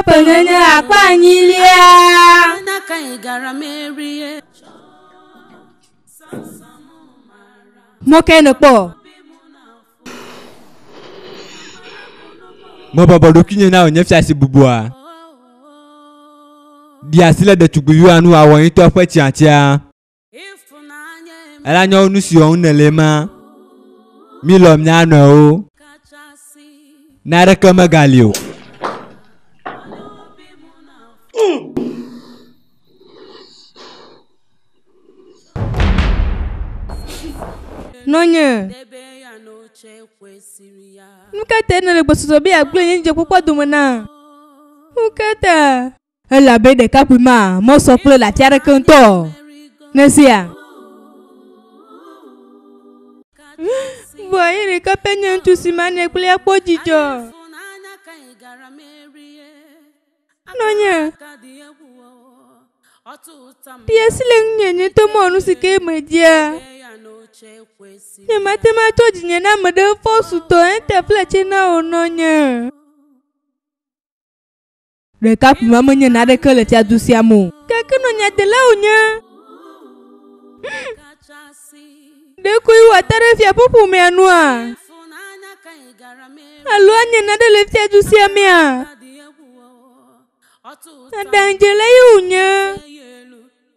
ƒenyenye akpa enyilia. N'aka ị gara merie. Mɔ kae nèkpɔ? Mebɔbɔ ɖokuinye na wò nye fiasi bubua. Ɖi asi le ɖetugbuiviwoa nu wòawɔ ye ŋutɔ ƒe tiatia. Ela nyɔ nu si wɔm nèle ma. Mílɔ̃ mía nɔewo. Naneke megali o. Nɔnye, nu ka tae nèle gbɔsɔsɔ be yeagblẽ nye dzidzɔkpɔkpɔ dome nam? Nu ka ta? Elabe ɖekakpui ma mesɔ kple le afi aɖeke ŋutɔ o. Nèsea? Vɔa ye ɖeka pɛ nye ŋutsu si manɛ kple akpɔ dzidzɔ. Nɔnye, ɖe asi le ŋunye nye ŋutɔ mewɔ nu si ke media. Nyemate ŋu atsɔ dzinye na ame ɖe fɔsutɔ ete flatse na wò nɔnye. Ɖekakpui ma menye naneke le fiadu sia me o. Gake nɔnye adela wònye. Ɖekoe wòata ɖe fia ƒe ƒomea nua? Alo anye nane le fiadu sia mea? Aɖaŋudzela ye wònye.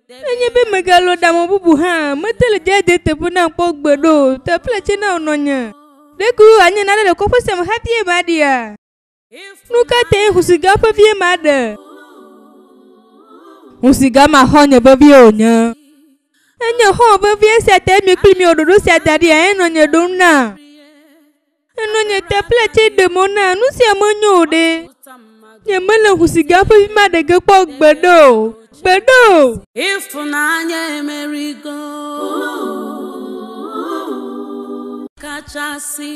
Nenye be megalɔ ɖamɔ bubu hã, mete le dzedzedze teƒe nam kpɔ gbeɖe o. Taflatse na wò nɔnye. Ɖekoe wòanye nane le kɔƒe sia me hafi ye maɖia? Nu ka tae ŋusigã ƒe vie ma ɖe? Ŋusigã ma xɔ̃nye vevie wònye. Enye xɔ̃ vevi esia tae mi kpli miewɔ ɖoɖo sia da ɖi henɔ nye ɖom na. Enɔ nye taplɛtse ɖe mɔ na nu sia menyo o ɖe. Nyemele ŋusigã ƒe vi ma ɖe ge kpɔ gbeɖe o. Gbeɖe o! Ịfụnanya emerigo kachasị.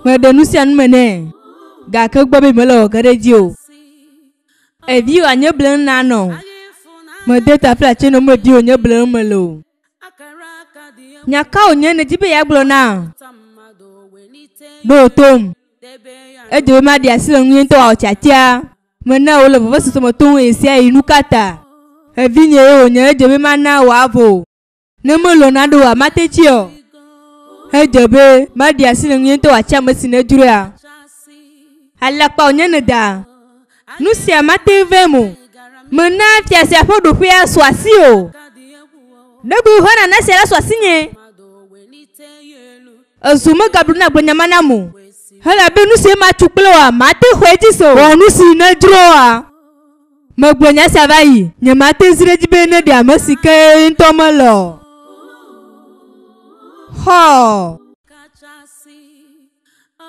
Meɖe nu sia nu me nɛ, gake egbɔ be mele wɔ ge ɖe edzi o. Eviwò anye bleŋ nanɔ o. Mede taflatse nɔ be viwò nye bleŋ mele o. Nya ka wònye nèdi be yeagblɔ nam? Ɖo tom. Edze be maɖi asi le ŋunye ŋutɔ wòawɔ tiatia. Mena wòle vevesese me tom ɣesiaɣi. Nukata? Evinye ye wònye, edze be mana wòavo. Ne melɔ̃ naɖe oa, mate tsi o. Edze be maɖi asi le ŋunye ŋutɔ wòatsi ame si nedzroea. Alakpa wònye nèda. Nu sia mate ŋu vem o. Mena fia sia ƒe ɖoƒea su asi o. Ɖekoe wòxɔna na sia la su asinye. Ezu megablu na gblɔ nya ma nam o. Elabe nu si matsu kple wòa, mate xɔe edzi se o. Wɔ nu si nedzro oa. Megblɔ nya sia va yi, nyemate ŋu zi ɖe edzi be neɖe ame si ke ye ŋutɔ mele o. Xɔ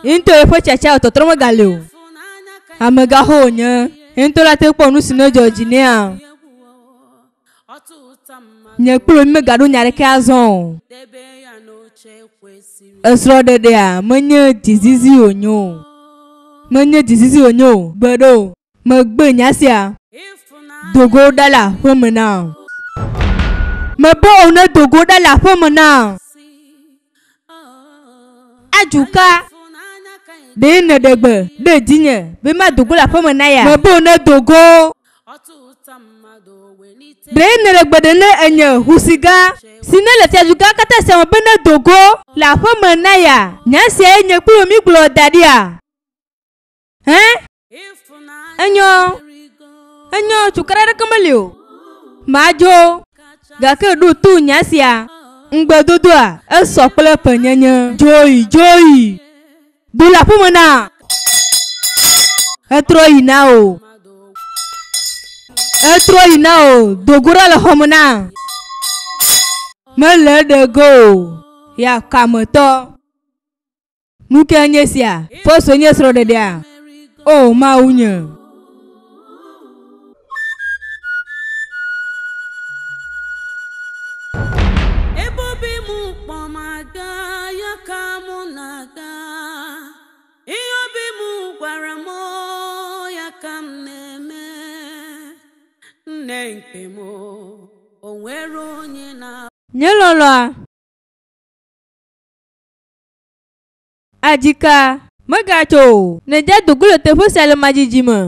ye ŋutɔ yeƒe tiatia wɔ tɔtrɔ megali o. Amegãxo wònye, ye ŋutɔ la te kpɔ nu si nedzɔ dzi nɛa. Nye kple wò mímegaɖo nya aɖeke azɔ o. Esrɔ̃ɖeɖea menye dzizizi wònye o. Menye dzizizi wònye o, gbeɖe o. Megbe nya sia. Do go ɖa le aƒe me nam. Mebe wò ne do go ɖa le aƒe me nam. Adzuka, ɖe nèɖe gbe ɖe dzinye be mado go le aƒe me na ya? Mebe wò ne do go. Ɖe nèɖe gbe ɖe ne enye husigã si nele fiadugã katã sia me be nedo go le aƒe me na ya? Nya siae nye kple wò mígblɔ da ɖia? Hẽ? Enyo, enyo, cukaɖa aɖeke meli o. Madzo, gake ɖo to nya sia. Ŋugbedodoa, esɔ kple ƒenyenye. Dzoyi, dzoyi! Do le aƒeme na. Etrɔ yi na wò. Etrɔ yi na wò. Do go ɖa le xɔme na. Mele eɖe ge o. Ya kametɔ. Nu kae nye esia? Fɔsue nye srɔ̃ɖeɖea? O Mawu nye! Ebe obi m kpọ m aga, ya ka mụ na-aga. Ihe obi m gwara m, ya ka m na-eme. Nne nke m, o nwere onye na Nye lɔlɔ̃a. Adzika. Megatso o. Nedze dogo le teƒe sia le madzidzi me.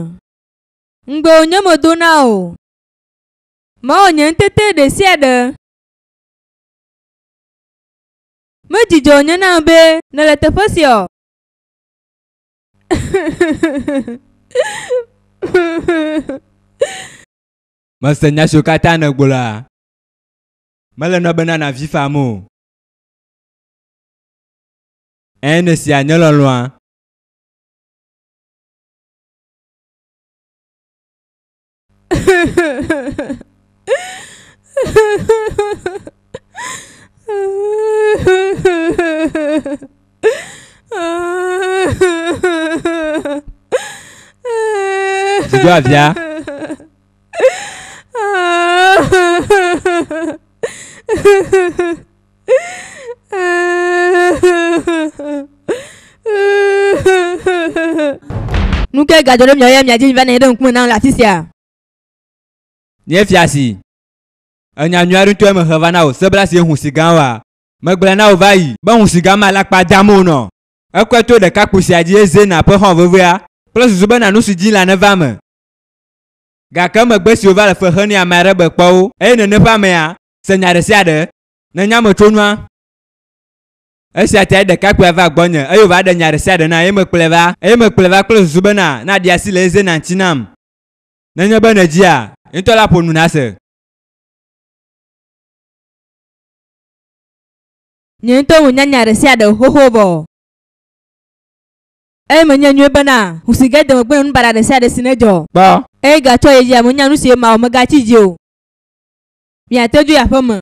Ŋugbe wònye medo na wò. Mawɔ nye ŋutete ɖe sia ɖe. Medzidzɔ wònye nam be nèle teƒe sia o. Mese nya siwo katã nègblɔa. Mele nɔ bena nàvi fam o. Ɛ̃, nèsia nye lɔlɔ̃a. Dzidzɔ avia. Nu kae gadzɔ ɖe miawo ya mia dzi va nɔ anyi ɖe ŋkume nam le afi sia? Nye fiasi, enya nyui aɖe ŋutɔe mehe va na wò sebla si ʋu si gã oa? Megblɔe na wò va yi be ʋu si gã ma alakpa dam wònɔ. Ekɔe to ɖekakpui sia dzi eze na ƒe xɔ̃ vevea kple susu be na nu si dzi la neva eme. Gake emegbe si wova le fe xem nɛ ame aɖe be kpɔ wo eye nene ƒe amea se nya ɖe sia ɖe nenya metsonua. Esia tae ɖekakpuia va gbɔnye eye wòva ɖe nya ɖe sia ɖe nam eye mekplɔe va eye mekplɔe va kple susu bena naɖi asi le Zena ŋuti nam. Nenye be nèdzia, ŋutɔ la ƒo nu nase. Nye ŋutɔ menya nya ɖe sia ɖe xoxo vɔ. Eye menye nyuie bena ŋu si ge de megbe na nu baɖa ɖe sia ɖe si nedzɔ. Kpɔ. Eye gatsɔ yi dzia, menya nu si mawɔ megatsi dzi o. Miate dzo yi aƒeme.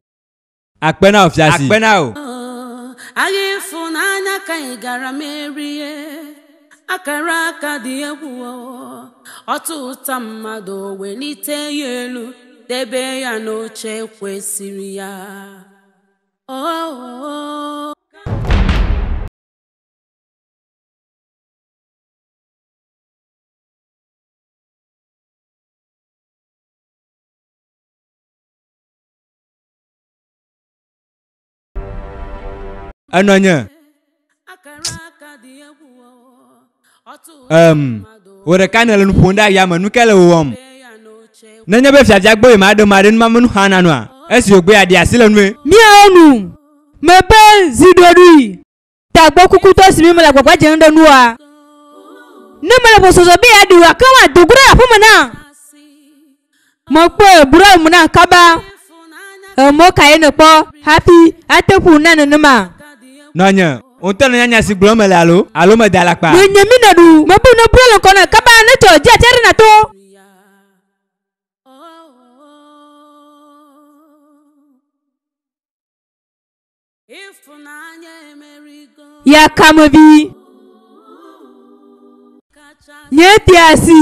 Akpe na wò fiasi. Akpe na wò. Agha ịfụnanya ka anyị gara merie akara aka dị egwu o. Ọtụtụ mmadụ welite ya elu debe ya n'oche kwesịrị ya. Oh, Enɔ nye. akara aka dị egwu o. Ọtụtụ Em, wò ɖeka nèle nu ƒom ɖe ayame, nu kae le wò wɔm? debe ya n'oche Nenye be fiafia gbɔ yi ma ɖe ma ɖe numa menu xaa nanɔa, esi wògbe yeaɖi asi le nue. Míawo nu mebe zi ɖoɖoe. Tagbɔ kukutɔ si mi mele agbagba dzem ɖe nua. Ne mele gbɔsɔsɔ be yeaɖi oa, ke ma do go ɖe aƒeme na. Mekpɔe bu ɖe eme na kaba. Emɔ kae nèkpɔ hafi ate ƒo na nenema? Nɔnye, wò ŋutɔ nènya nya si gblɔm mele alo? Alo meda alakpa? Menye mi nèɖu. Mebu ne bu ɖe le ŋkɔ na kaba ne tsɔ dzi atsia ɖe nàto. ya. Ịfụnanya emerigo Yakamevi. kachasị Nye fiasi.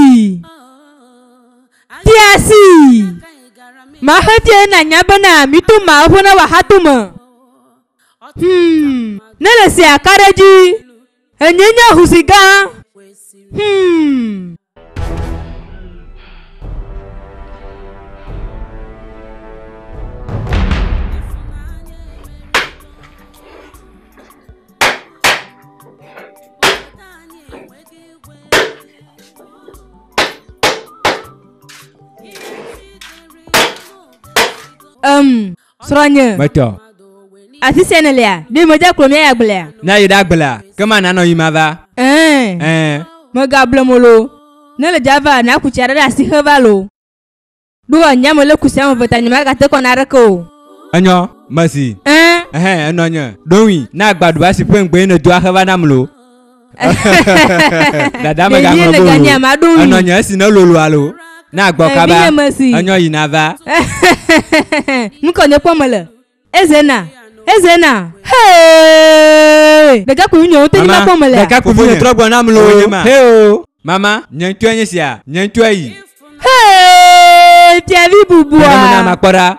Fiasi. ka anyị gara Mahe fie na nya bena mi to ma ƒe na wòaxa me. Ne le si aka ɖe dzi. Enye nye husi gã. kwesịrị Ịfụnanya emerigo obodo anyị enweghị igwe ihe sitere n'obodo Em, srɔ̃nye. Metɔ. Afi sia nèlea? Ɖe medze klo mía ya gblea? Ne ayi ɖe agblea, ke ma nanɔ yi ma va. Ɛ̃. Ɛ̃. Megablem o lo. Ne le dzava na ku tsi aɖe ɖe asi he va lo. Ɖo nya me le ku sia me ve ta nyemagate kɔ na ɖeke o. Enyo, mesi. Ɛ̃. Ɛhɛn, enɔ nye. Ɖo ŋui, ne agbaɖu asi ƒe ŋugbe nèdo ahe va nam lo. Dada Ɖevi megaŋlɔ le be ganye o. ame aɖo ŋui. Enɔ nye esi ne lolo alo. Ne agbɔ Ɖevi kaba. nye mesi. Enyo yina va. Nu ka nye kpɔ mele? Ezena. Ezena. Hey! Ɖekakpui nyewo te nyi ma kpɔ melea? ɖekakpui nye trɔ gbɔ nam lo. Heo. Mama, nye ŋutɔe nye sia. Nye ŋutɔe yi. Hey! Fiavi Ɖe me na bubua. makpɔ ɖa.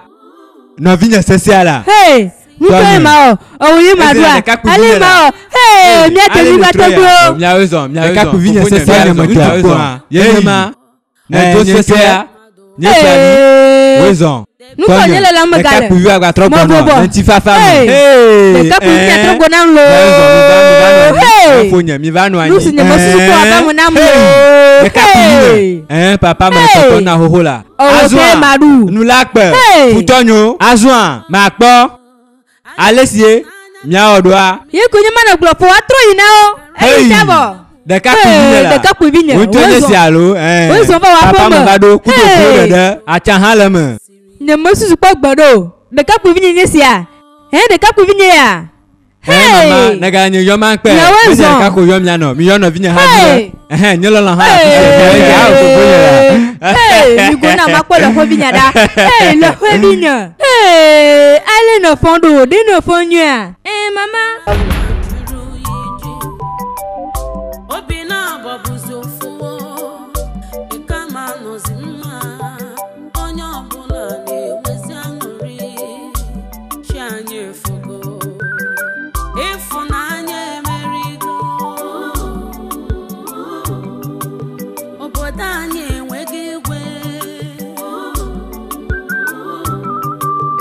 Nɔvinye sesẽa la. Hey! Nu Tɔnye. kae ma wɔ? Ewo ye ma Ezena ɖoa? ɖekakpui Ale vinye ma la. wɔ? Hey! Mía Ale tevi ne va trɔ ya. tɔgbuiwo. Miawo zɔ, miawo zɔ. Ɖekakpui vinye Fofonye, sesẽa miawo nye zɔ, metɔ miawo zɔ. kpɔa. Ye nye ma. Hey. Ne do Nye sesẽa. Nye fiavi. Hey! Woe zɔ. Nu ka wònye le la me gale? Ɖekakpuiviwo agbatrɔ Mɔ gbɔnɔ bɔbɔ. le ŋutifafa me. Hey! Hey! Ɖekakpuivi Eh! atrɔ gbɔ nam loo. Mezɔ, mi va, mi va nɔ anyi. Hey! Fofonye, mi va nɔ anyi. Nu si nye mesusu kpɔ ava me nam Hey! loo. Ɖekakpuivi Hey! me. Eh, papa me Hey! tɔtɔ na xoxo la. Ewɔ Azɔa, ke maɖu. Nu la kpe. Hey! Futɔnyo. Azɔa, makpɔ. Ale sie miawɔ ɖoa. Ye ko nye ma nɔ gblɔ ƒo atrɔ yi na wo. Eyi Hey! ta vɔ. Ɖekakpuivi nye Hey, la. ɖekakpuivi nye. Ŋutsu nye Wozɔ. si alo. Eh. Wozɔ va wò Papa aƒe me me. va ɖo kudo Hey! kudo ɖeɖe. Atsa hã le me. Nye mesusu kpɔ gbe ɖo. Ɖekakpuivi nye nye sia. Hɛ ɖekakpuivi nye ya. Eh, mama, nega nye yɔ ma kpe. Miawoe Menye zɔ. ɖeka ko yɔ mia nɔ. Mi yɔ nɔvinye hã Hey! vi ɖe. Ɛhɛn, nye lɔlɔ hã le afi sia. Hey! Ya, fofonye la. Hey, mi go na makpɔ le xɔvi nya ɖa. Hey, le xɔvi nye. Hey, ale nɔ fɔn ɖo, ɖe nɔ fɔn nyuia. Eh, mama. Jụrụ ya iji obi na-agbabụzi ofuwo ịkama nọzi mma onye ọbụla na-enwezi aṅụrị chi anyị efugo ịfụnanya emerigo obodo anyị enweghị igwe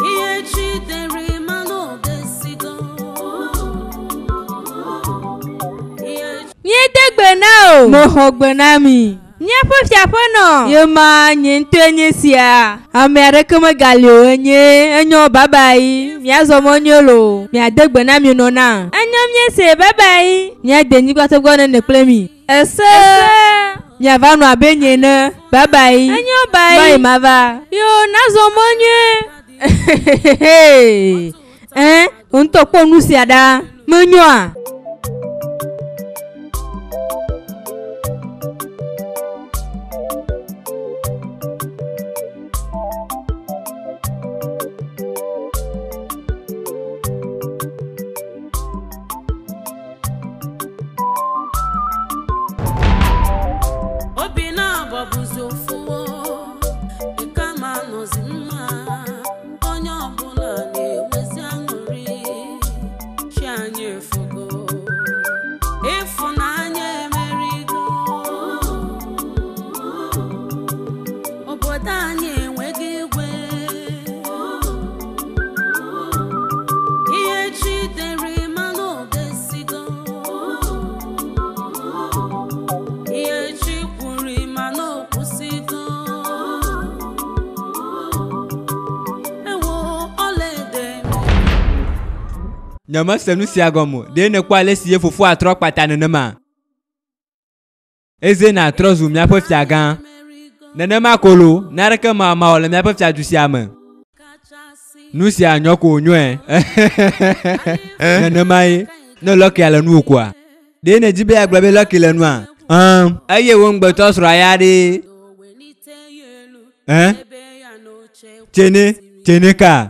ihe chi dere mana odesigo ihe Míede gbe na o. Mexɔ gbe na mi. Míaƒe fiaƒe nɔ. Ye ma nye ŋutɔe nye sia. Ame aɖeke megali o enye enyo babayi. Miazɔ mɔ nyuie loo. Miade gbe na mi nɔ na. Enyo miese babayi. Miade nyigbatɔgbɔ nene kple mi. Ese. Miava nɔ abe nye ene. Babayi. Enyo bayi. Bayi mava. Yo nazɔ mɔ nyuie. Ɛn, wò ŋutɔ kpɔ nu sia ɖa. Menyoa? obi na-agbabụzi ofuwo ịkama nọzi mma onye ọbụla na-enwezi aṅụrị chi anyị efugo ịfụnanya emerigo obodo anyị enweghị igwe ihe chi dere mana odesigo ihe chi kwuru mana o kwụsịgo ewo ọlaedo eme Nye mese nu sia gɔme o. Ɖe nekpɔ ale si ye fofoa trɔ kpata nenema? Eze natrɔ zu míaƒe fia gã. Nenema ko loo, naneke mawɔmawɔ le míaƒe fiadu sia me. kachasị Nu sia nyɔ ko wònyɔe. Nenema ye, ne Lɔki le nuwò koa? Ɖe nèdi be yeagblɔ be Lɔki le nua? Ɛ̃, eye wò ŋugbetɔ srɔ̃a ya ɖe. welite ya elu Ɛ̃? ebe ya n'oche Tsene, tsene ka?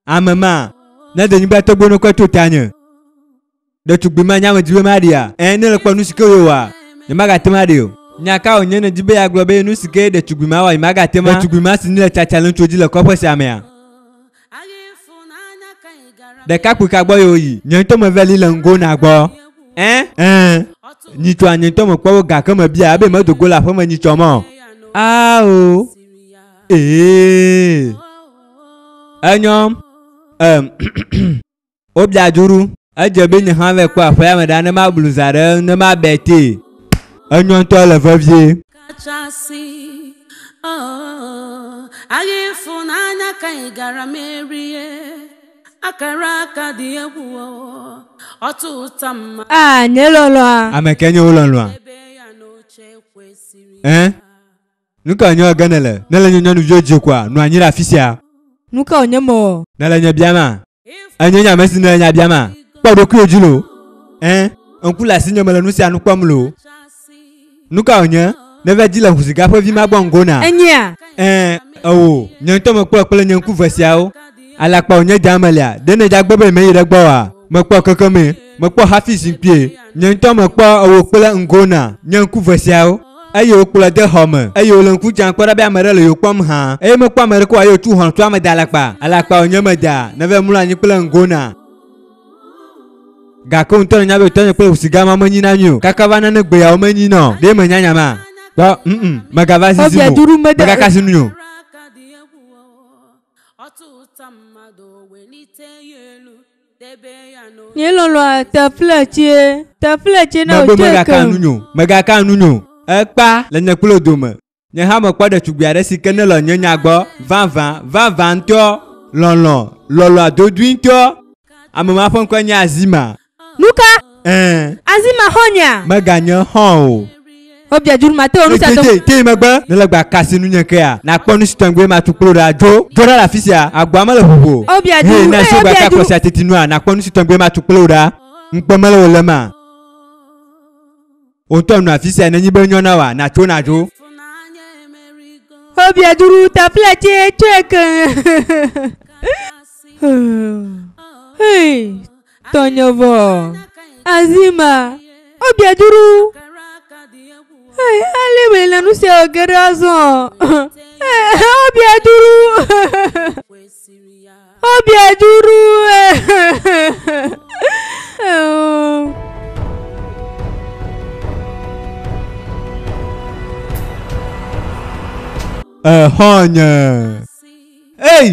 Ame ma, ne denyigba tɔgbuiwo nekɔe to tanye. Ɖetugbi ma nye ame di be maɖia? Ɛ̃, ne le kpɔ nu si ke wòwɔa, nyemagate ŋu aɖi o. Nya ka wònye nèdi be yeagblɔ be nu si ke ɖetugbi ma wɔ nyemagate ŋu. Ɖetugbi ma si ne le tsatsa le ŋutsuwo dzi le kɔƒe sia mea? agha ịfụnanya ka ị gara Ɖekakpui ka gbɔ ye wòyi? Nye ŋutɔ meve li le ŋgona gbɔ. Ɛ̃? Ɛ̃. Nyitsɔa nye ŋutɔ mekpɔ wo gake mebia ebe medo go le aƒeme nyitsɔ mɔ. ya Ao. n'osiri ya Ee. Enyo. Em. Wobia dzuru. Edze be nye hã va kpɔ aƒea me ɖa ne mablu zã ɖe ne mabɛ tee. Enyo ŋutɔ le vevie. kachasị oh, agha ịfụnanya ka ị gara merie akara aka dị egwu o, ọtụ ụta mma Ah, nye lɔlɔa. Ame ke nye wo lɔlɔa. ebe ya n'oche kwesịrị Ɛ̃? Nu ka wònye wɔ ge nèle? Ne le nye nyɔnuviwo dzi koa, nɔ anyi ɖe afi sia. Nu ka wònye mewɔ? Ne le nye biama? Enye nye ame si ne le nya biama? Kpɔ ɖokuiwò dzi loo. Ɛ̃? Ŋku le asinye mele nu sia nu kpɔm loo. kachasị Nu ka wònye? Ne va dzi le ʋusiga ƒe vi ma gbɔ ŋgona. Enyea? Ɛ̃, ewò, nye ŋutɔ mekpɔe kple nye ŋku ve siawo. Alakpa wònye dze ame lia, ɖe nèdze agbe be meyi ɖe gbɔ oa? Mekpɔ kekeme, mekpɔ hafi zikpuie. Nye ŋutɔ mekpɔ ewò kple ŋgona, nye ŋku ve siawo. Eye wokplɔe de xɔ me eye wòle ŋku dzam kpɔ ɖa be ame ɖe le yewo kpɔm hã. Eye mekpɔ ame ɖeke o eye wòtu ʋɔnutɔ me da alakpa. Alakpa wònye meda, neva mlɔ anyi kple ŋgona. Gake wò ŋutɔ nènya be tɔnye kple ʋusiga ma menyi na mi o. Kaka va nane gbe yawo menyi nɔ. Ɖe menya nya ma? Kpɔ, mm megava zizi Obia mo. dzuru mede. Megaka si nu o. akara aka dị egwu o, Nye lɔlɔa taflatse, taflatse na Megbe wòtsɔe megaka kem. nu nyo, megaka nu nyo. Ekpa le nye kple wò dome. Nye hã mekpɔ ɖetugbui aɖe si ke nelɔ nye nya gbɔ vavã, vavã ŋutɔ. Lɔlɔ̃, lɔlɔ̃ adodoe ŋutɔ. Ame ma ƒe ŋkɔe nye Azima. Nuka? Ɛ̃, Azima xɔ̃nyea? meganye xɔ̃ o. Obia dzuru mate wɔ nu sia tɔgbi. Tete, te megbe, ne le gba kasi nunye kea, nakpɔ nu si tɔgbi matu kplo ɖa. Dzo, dzo ɖa le afi sia. Agboa mele ʋuʋu o. Obia Hee, dzuru, ne ee, esi wogba obia ka dzuru. kɔ sia teti nua, nakpɔ nu si tɔgbi matu kplo ɖa. Ŋukpe mele wò le ma. Wò ŋutɔ nɔ afi sia nenye be enyo na wòa, natso nadzo. Obia dzuru taflatse tsɔe ke. Hei, tɔnye vɔ. Azima, obia dzuru. Hei, ale mele nu sia wɔ ge ɖe azɔ. Hei, obia dzuru. Obia dzuru. Exɔ̃nye. Ei!